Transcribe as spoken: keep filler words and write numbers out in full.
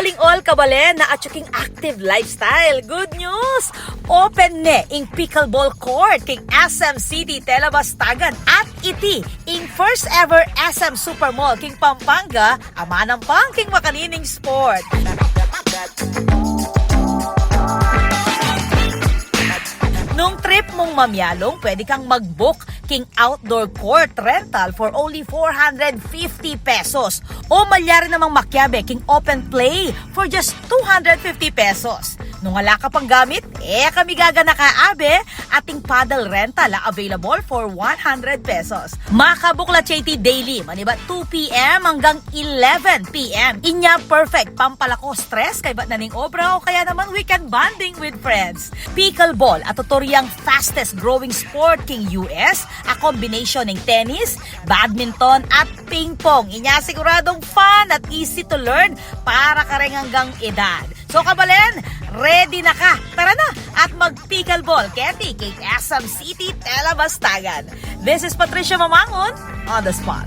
Aling all kabalen na atyu king active lifestyle. Good news! Open ne ing pickleball court king S M City Tela Bastagan at iti ing first ever S M Super Mall king Pampanga, a manampang king makanining sport. Nung trip mung mamyalung, pwede kang mag-book king outdoor court rental for only four hundred fifty pesos. O malyari namang makiabe king open play for just two hundred fifty pesos. Nung ala ka pang gamit, e ka migaganaka abe, ating paddle rental a available for one hundred pesos. Maka-book la iti daily, manibat two P M anggang eleven P M. Inya perfect pampalako stress kaybat na ning obra o kaya naman weekend bonding with friends. Pickleball a tutu reng fastest growing sport king U S, a combination ning tennis, badminton at ping pong. Inya siguradong fun at easy to learn para kareng anggang edad. So kabalen, ready na ka? Tara na at mag-pickleball keti king S M City Tela Bastagan. This is Patricia Mamangun on the spot.